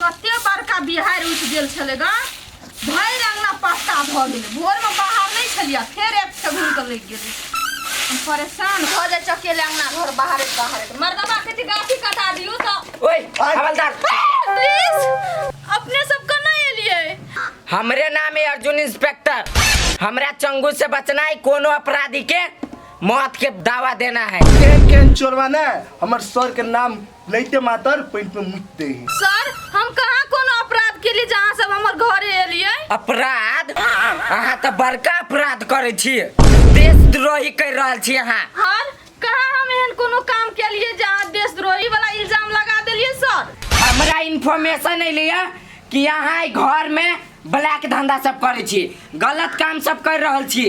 तते बड़का बिहाड़ि उठि गेल छलै गा, भरि अङ्गना पत्ता भऽ गेलै। भोरमे बाहर नहि छलियै, फेर एक ठेहुन के लागि गेलै। हम परेशान भऽ जाइ छी अकेले अङ्गना घर बाहरैत बाहरैत। मर्दबा कहै छै गाछी कटा दियौ तऽ ओए हवलदार। प्लीज, अपने सब केना एलियै? हमरे नाम है अर्जुन इंस्पेक्टर। हमरा चंगू से बचना है, कोनो अपराधी के मौत के दावा देना है। केहन केहन चोरवा ने हमर सर के नाम लैते मातर पेट में मुत दे है। सर, हम कहाँ कोनो अपराध केलिए जहाँ सब हमर घरे एलिए? अपराध? अहाँ तऽ बड़का अपराध करै छी, देशद्रोही कर रहल छी अहाँ। सर, कहाँ हम एहन कोनो काम केलिए जहाँ देशद्रोही वाला इल्जाम लगा देलिए सर? हमरा इन्फॉर्मेशन एलिए कि अहाँ एहि घर में ब्लैक धंधा सब करै छी, गलत काम सब कर रहल छी,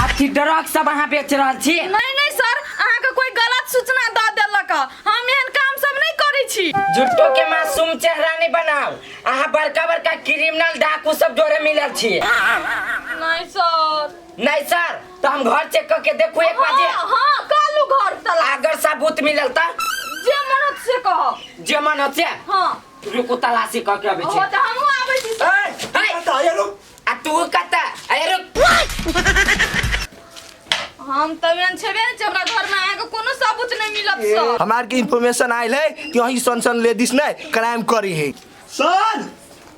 अथी ड्रग सब अहाँ बेच रहल छी। नहीं नहीं सर, अहाँके कोई गलत सूचना दऽ देलक, हम एहन काम सब नहीं करै छी। झूठो के मासूम चेहरा नहीं बनाओ, अहाँ बड़का बड़का क्रिमिनल डाकू सब जोड़े मिलल छी। नहीं सर। नहीं सर, तो हम घर चेक करके देखू एक बार। हाँ हाँ, कालू घर तला अगर सबूत मिलल त जे मन होत से कह। जे मन होत से? हाँ। रुकू, तलाशी कऽ के अबै छी। हो तऽ हमहूँ आबै छी सर। ए, हे! कतऽ आया रुक? आ तू कतऽ? अरे रुक। हम तऽ एहन छेबे नहि छी, हमरा घरमे अहाँके कोनो सबूत नहि मिलत सर। हमार के इन्फॉर्मेशन आयल है कि वहीं सन सन लेडीज ने क्राइम करी है। सर,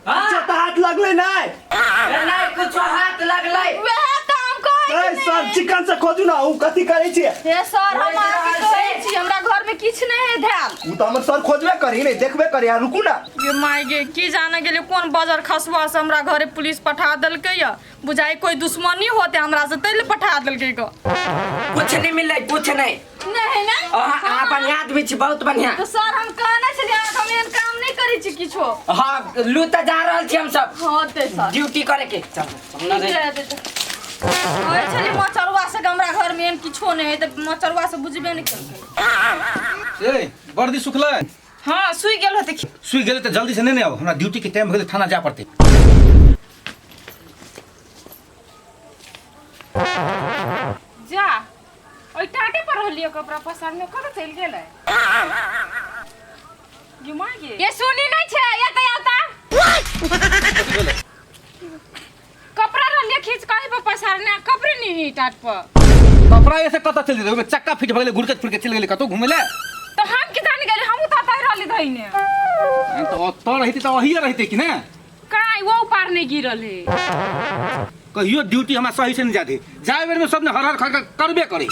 हाँ? अच्छा तऽ हाथ लगलै नहीं? अरे नहीं, कुछो हाथ लगलै। वएह तऽ हम कहै ए छी। सर, चिकन से खोजू ना, उ कथी करै छी? हे सर, हम अहाँके कहै छी, हमरा घरमे किछु नहि है धैल। उ तऽ हमर सर खोजबे करी नहीं, देखबे करी। आ रुकू ना। गे माय गे, की जाने गेलै कोन बजर खसुआ से हमरा घरे पुलिस पठा देलकै या। बुझाइ कोई दुश्मनी होते हमरा से तै ले पठा देलकै ग। कुछ नहीं मिललै, कुछ नहीं। नहीं ना? अहाँ बढ़िया आदमी छी, बहुत बढ़िया। तो सर, हम कहने छलियै अहाँके हम एहन काम नहीं करै छी किछो। हाँ, लू तऽ जा रहल छी हम सब। हाँ ते सर। ड्यूटी करे के। चल, चल ना रे। कहै छलियै मचरुआ से हमरा घर में एहन किछो नहीं है, तऽ मचरुआ से बुझबे नहीं केलकै। ए वर्दी सुखलै? हाँ, सुइ गेल होते। सुइ गेलै तऽ जल्दी से नहीं ने आउ, हमरा ड्यूटी के टाइम हो गेलै, थाना जाय पड़तै। जा, ओहि टाटे पर रहलियै कपड़ा पसारने, कतऽ चलि गेलै? गे माय गे, ये सुनी नहीं छे, ये त आता कपड़ा रहलियै खींच कहीं पर पसारने, कपड़े नहीं है टाट पर। कपड़ा ऐसे कतऽ चलि जेतै? ओहिमे चक्का फिट भऽ गेलै, घुरके फुरके चलि गेलै कतौ घुमै लए। तो हम की जाने गेली, हमहूँ तऽ ओतहि रहली धइने। तऽ ओतऽ रहितै तऽ ओहिए रहितै कि ने? काई वो पार नहीं गिरल है। कहियो ड्यूटी हमरा सही से नहीं जाते, जाए बेर में सब ने हर हर खर करबे करे।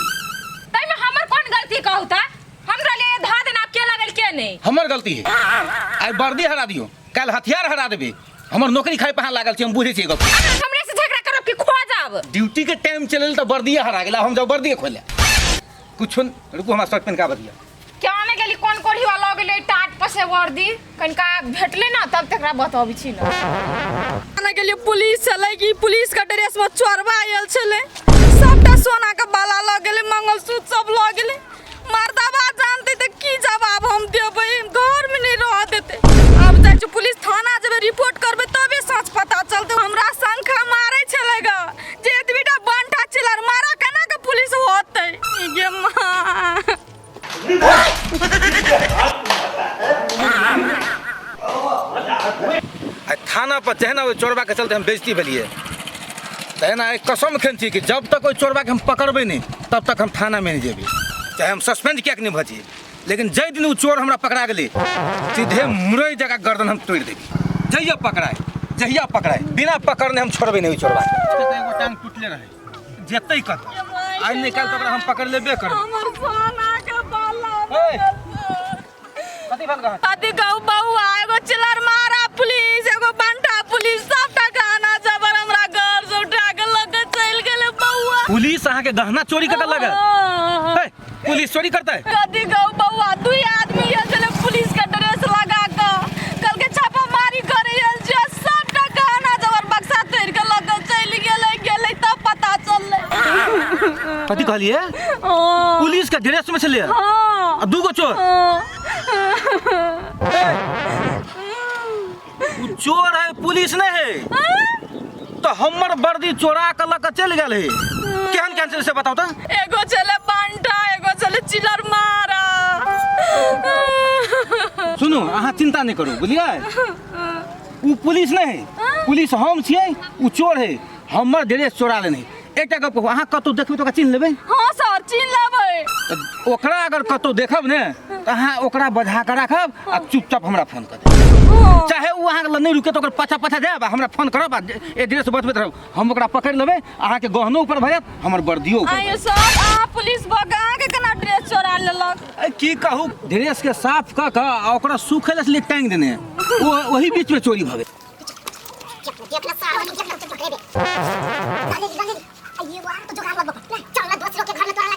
तै में हमर कोन गलती कहू त? हमरा लिए धा देना के लगल के नहीं? हमर गलती है। आइ वर्दी हरा दियो, काल्हि हथियार हरा देबे, हमर नौकरी खाइ पहा लागल छी, हम बुझै छियै गप। अहाँ हमरे से झगड़ा करब कि खो जाब? ड्यूटी के टाइम चलल तऽ वर्दी हरा गेल, हम जब वर्दी खोले कुछो रुकू, हमरा शर्ट पेन का बदिया। क्या ने गेली कोन कोढ़ी वाला गेलै टाट पर से वर्दी कनिका भेटलै ना तब तकरा बतबै छी ना। जाने गेलियै पुलिस छलै कि पुलिस के ड्रेस में चोरबा आयल छलै, सबटा सोना के बाला लऽ गेलै, मंगलसूत्र सब लऽ गेलै। मर्दबा जानतै तऽ की जवाब हम देबै? घर में नहीं रह देतै। आब जाइ छी पुलिस थाना जेबै, रिपोर्ट करबै तबे सच पता चलतै। हमरा शंखा मारै छलै ग जे एतबीटा बंटा चिलर मारा केना के पुलिस होतै? गे माँ। आ थाना पर जहिना ओहि चोरबा के चलते हम बेइज्जती भेलियै, तहिना एक कसम खेने छी कि जब तक ओहि चोरबा के हम पकड़बै नहि तब तक हम थाना में नहि जेबै, चाहे हम सस्पेंड किएक नहि भऽ जइए, लेकिन जाहि दिन ओ चोर हमरा पकड़ा गेलै सीधे मुरई जकाँ गर्दन हम तोड़ि देबै। जहिया पकड़ाए जहिया पकड़ाए, बिना पकड़ने हम छोड़बै नहि ओहि चोरबा के। एगो टांग टूटले रहै, जेतै कतऽ? आइ नहि काल्हि तऽ ओकरा हम पकड़ लेबे करबै। हमर सोना के बाला। ओए! कथी भेल गहन? कथी कहू बउआ, एगो चिलर मारा पुलिस, एगो बंटा पुलिस, सबटा गहना जबर हमरा घर से उठा के लऽ के चलि गेलै बउआ। पुलिस अहाँके गहना चोरी कऽ के लगल? हाँ। हे, पुलिस चोरी करतै? कथी कहू बउआ, दुई आदमी आयल छलै पुलिस के ड्रेस लगा के, कहलकै छापामारी करे आयल छियै, सबटा गहना जबर बक्सा तोड़ि के लऽ के चलि गेलै। गेलै तब पता चललै। कथी कहलियै? हाँ। पुलिस के ड्रेस में छलियै? हाँ। आ दूगो चोर? हाँ। ए, उ चोर है, पुलिस नहीं है। तो हमर वर्दी चोरा के लऽ के चलि गेल है। केहन केहन छलै से बताउ तऽ। एगो छलै बंटा, एगो छलै चिलर मारा। सुनू अहाँ चिंता नहीं करू बुझलियै उ पुलिस नहीं है पुलिस हम छियै उ चोर है हमर ड्रेस चोरा लेने एकटा गप कहू अहाँ कतौ देखबै तऽ ओकरा चिन्ह लेबै हाँ सर चिन्ह लेबै तऽ ओकरा अगर कतौ देखब ने तऽ अहाँ ओकरा बझा कऽ राखब आ चुपचाप हमरा फोन कऽ देब चाहे ओ अहाँके लग नहि रुके तऽ ओकर पाछा पाछा जायब आ हमरा फोन करब आ एड्रेस बतबैत रहब हम ओकरा पकड़ि लेबै अहाँके गहनो ऊपर भऽ जायत हमर वर्दियो ऊपर भऽ आइयो सर अहाँ पुलिस भऽ कऽ अहाँके केना ड्रेस चोरा लेलक जायत। ए, की कहू ड्रेस के साफ कऽ कऽ आ ओकरा सूखै लए टाँगि देने ओ ओही बीचमे चोरी भऽ गेल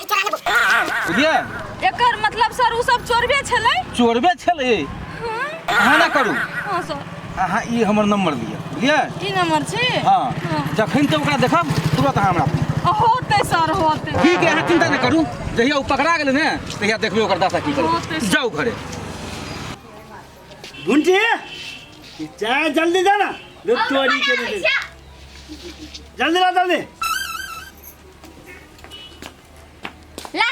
बुझलियै एकर मतलब सर उ सब चोरबे छलै चोरबे छलै अहाँ ना करू हाँ सर अहाँ ई हमर नंबर लिअ बुझलियै की नंबर छी हाँ जखन ते ओकरा देखब तुरंत अहाँ हमरा फोन करब। होतै सर होतै ठीक है अहाँ चिंता नहि करू जहिया ओ पकड़ा गेलै ने तहिया देखबै ओकर दशा की होतै करबै सर। जाउ घरे गुंटी चाय जल्दी दे ना जो चोरी के लिए जल्दी ला जल्दी ला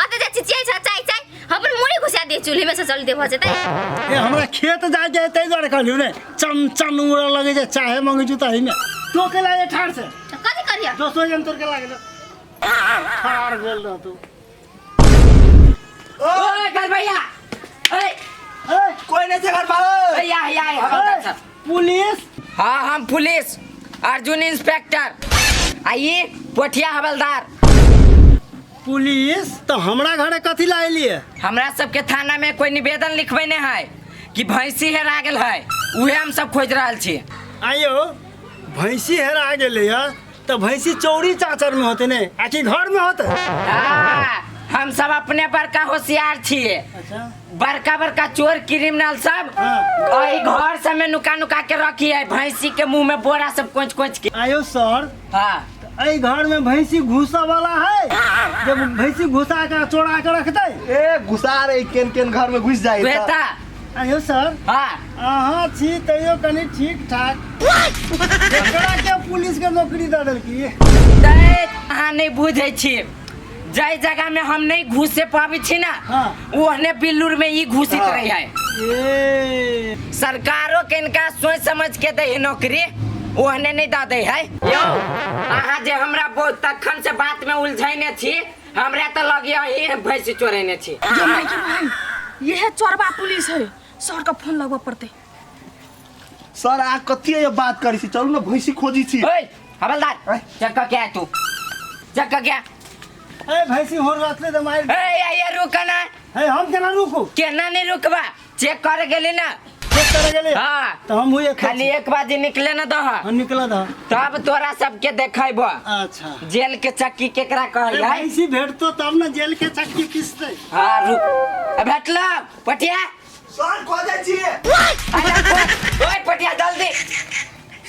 अत जे चिचियाइ छ चाइ चाइ हमर मुड़ी घुसा दे चूल्हे में से जल्दी भऽ जेतै ए हमरा खेत जाय के ताहि दुआरे कहलियौ ने चन चन उड़ऽ लगै छै चाहे मंगै छु तही में तो के लागे ठाड़ से तऽ कथी करिय दोसो जन तोर के लागे ठाड़ भेल रह तू ओए घर भैया ए ए कोई नहीं छै घर पर भैया या हवलदार सर पुलिस हाँ हम पुलिस अर्जुन इंस्पेक्टर आ ई पोठिया हवलदार पुलिस तो हमरा घरे कथी ला एलियै हमरा सबके थाना में कोई निवेदन लिखबेने है कि भैंसी हेरा गेल है उहे हम सब खोज रहल छी आइयो भैंसी हेरा गेलै है तऽ भैंसी चौरी चाचर में होते ने आकि घर में होते हाँ, हम सब अपने बड़का होशियार छिए अच्छा बड़का बड़का चोर क्रिमिनल सब हाँ। एहि घर सब में नुका नुका के रखी है भैंसी के मुंह में बोरा सब कोच कोच के आयो सर हाँ एहि घर में भैंसी घुसा वाला है जब भैंसी घुसा के चोरा के रखते ए घुसा रे केन केन घर में घुस जाए बेटा आयो सर हाँ अहाँ छी तैयो कनि ठीक ठाक एकरा के पुलिस के नौकरी दऽ देलकी तै अहाँ नहि बुझै छी जाहि जगह में हम नहीं घुसे पाबै छी ना हाँ। ओहने बिल्लूर में ई घुसित रही है ए सरकारो के इनका सोच समझ के दे है नौकरी ओहने नहीं दऽ दै है यौ अहाँ जे हमरा बहुत तखन से बात में उलझैने छी हमरा तऽ लगिया ही भैंसी चोरेने छी ये माय के भाई यह चोरबा पुलिस है सर का फोन लगबऽ पड़तै सर आ कथी ये बात करी छी चलू ना भैंसी खोजी छी ओए हवलदार चेक कऽ के आ तू चेक कऽ के आ। ए भैंसी हो रखले तऽ मारि ए ये ये रुक ना हे हम केना रुकू केना नहीं रुकबा चेक करे गेली ना चेक करे गेली हाँ तऽ हम हुए खाली एक बाजी निकले ना दह हम निकल दह तब तोरा सबके देखेबो अच्छा जेल के चक्की केकरा कहल ए, है भैंसी भेटतो तब ने जेल के चक्की पिसतै हाँ रुक भेटल पटिया सर खोजै छी अरे ओए पटिया जल्दी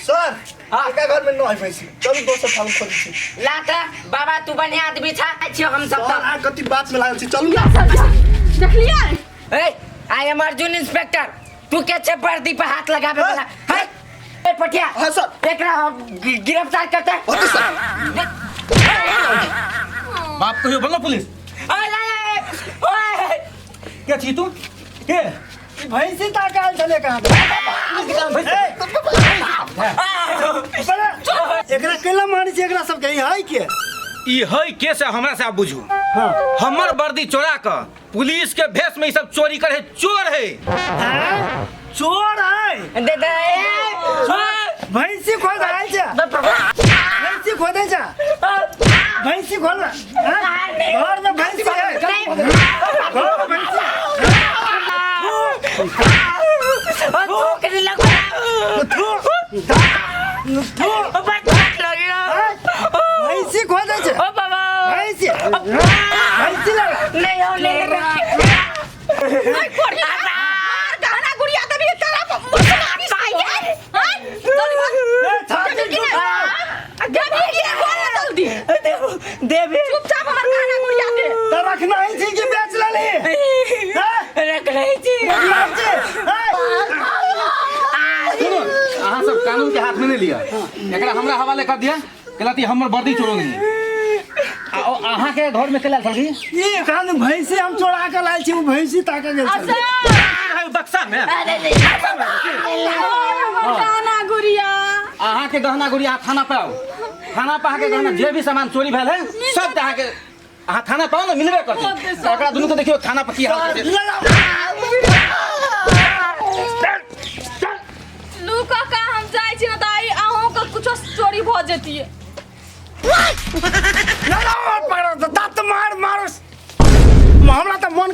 सर हाँ। एका घर में न है भैंसी चलू दोसर ठाम खोजै छी ला त बाबा तू बढ़िया आदमी छा छियो हम सब सर त आ कथी बात में लागल छी चलू ना देखलियै ए I am Arjun inspector तू के छे वर्दी पे हाथ लगावे वाला है ए पटिया हाँ, सर। एकरा हम गिरफ्तार करते ओके सर बाप कहियो बोलो पुलिस ओए ला, ला, ओए के छी तू के ई भैंसी ताकाल छलै कहाँ एकरा केला मारै छै एकरा सबके ई है के ई है के से हमरा से आप बुझू हाँ हमर वर्दी चोरा कऽ पुलिस के भेष में ई सब चोरी करे चोर है हैं? चोर है दे दे ए, भैंसी खोद आयल छै भैंसी खोदै छै भैंसी खोल ना हैं? घर में भैंसी है घर में भैंसी थूक लग थू थू हैं? भैंसी खोदै छै ओ बाबा भैंसी भैंसी लगा नहीं हो नहीं ओइ कोढ़िया हमर गहना गुड़िया देबी तोरा मसला पिसतौ हैं जल्दी बोल ए, छाती देबी कि नहि देबी कि नहि बोल ना जल्दी देवी चुपचाप हमर गहना गुड़िया दे तऽ रखना ही छी कि बेच लेली हैं? रख रही छी रखना छी हैं? सुनो अहाँ सब कानून के हाथ में नहीं लिया एकरा हमरा हवाले कर दिया कहला हमर वर्दी चोरो नहीं आ ओ अहाँ के घर में केला छलखिन ई एखन भैंसी हम चोरा के लायल छी ओ भैंसी ताके गेल छलै अच्छा में हमर गहना गुड़िया। अहाँके गहना गुड़िया अहाँ थाना पे आउ, थाना पर अहाँके गहना जे भी सामान चोरी भेल है सब तऽ अहाँके, अहाँ थाना पर आउ ने, मिलबे करतै। तऽ एकरा दुनू के देखियौ थाना पर की हाल छै। लू काका, हम जाइ छी ने तऽ आइ अहूँके कुछो चोरी भऽ जेतियै। पकड़ो दाँत मार मारो, हमरा तऽ मन